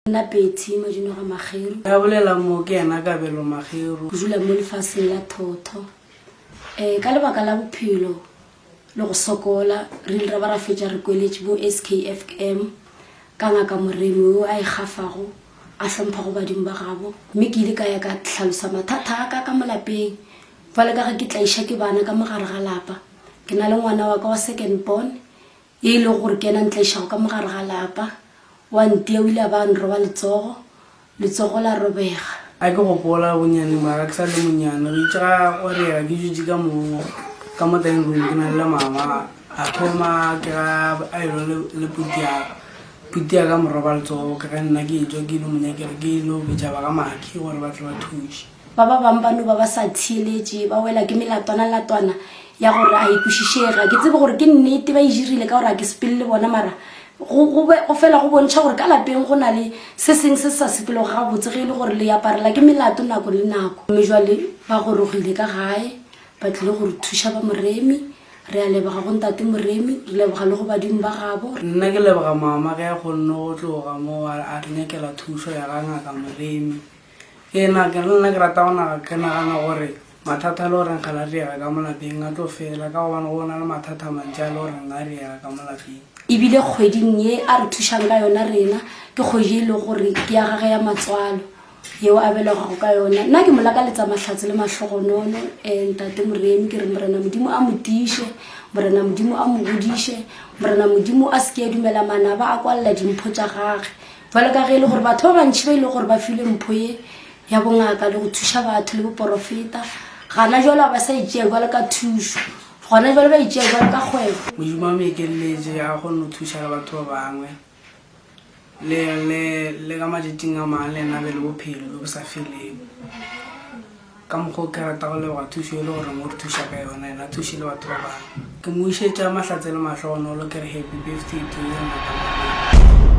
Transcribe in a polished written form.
Nna Betty Madinoga Makgeru. Ya bolela mo ke yena Kabelo Makgeru. Ke dula mo lefaseng la thotho. Um ka lebaka la bophelo le go sokola re ile ra ba ra fetša re kweletše bo SKFM ka ngaka Moremi yo a ikgafago a hlomphago badimo ba gabo. Mme ke ile ka ya ka hlalosa mathata a ka ka mo lapeng. Bjale ka ge ke tlaiša ke bana ka mo gare ga lapa. Ke na le ngwana wa ka wa second born ye e lego gore ke yena a ntlaišago ka mo gare ga lapa. Wa ntia o ile a ba a nroba letsogo, letsogo la robega. A ke gopola bonyaneng ba ka ke sa le monyane, re itše ga go rera ke dutše ka mo ka mo dining room ke na le mama, a thoma ke ga a ilo le le puti ya ka, puti ya ka mo roba letsogo ke ge nna ke etšwa ke ilo mo nyakela ke ilo bitša ba ga Makhi gore ba tle ba thuše. Ba ba bang ba no ba ba sa theeletše, ba wela ke melatwana-latwana ya gore a e kwešišege. Ga ke tsebe gore ke nnete ba e dirile ka gore ga ke sepele le bona, mara go, go be, go fela go bontšha gore ka lapeng go na le se seng se se sa sepelego gabotse ge e le gore le aparela ke melato nako le nako. Mme jwale ba gorogile ka gae, ba tlile go re thuša ba Moremi. Re a leboga go Ntate Moremi, re leboga le go badimo ba gabo. Nna ke leboga mama ge a kgonne go tloga mo a, a re nyakela thušo ya ga Ngaka Moremi. Ke na ke le nna ke rata go naga ke nagana gore mathata a le goreng ga la riega ka mo lapeng a tlo fela ka gobane go na le mathata a mantši a le goreng a riega ka mo lapeng. Ebile kgweding ye a re thušang ka yona rena ke kgwedi e lego gore ke ya gage ya matswalo yeo a belegago ka yona. Nna ke mo lakaletsa mahlatse le mahlogonono um ntate Moremi ke re Morena Modimo a mo tiiše, Morena Modimo a mo godiše, Morena Modimo a se ke a dumela manaba a kwalela dimpho tša gage. Bjalo ka ge e le gore batho ba bantši ba e le gore ba filwe mpho ye ya bongaka le go thuša batho le boporofeta, gana jwalo ga ba sa e tšea bjalo ka thušo, gona jwalo ba e tšea bjalo ka kgwebo. Modimo a mo ekeletše a kgone go thuša le batho ba bangwe, le, le, le ka matšatšing a mangwe le yena a be le bophelo bjo bo sa felego. Ka mokgwa o ke rata go leboga thušo e le goreng o re thuša ka yona, yena a thuše le batho ba bangwe. Ke mo išetša mahlatse le mahlogonolo ke re happy birthday to you Ngaka Malema.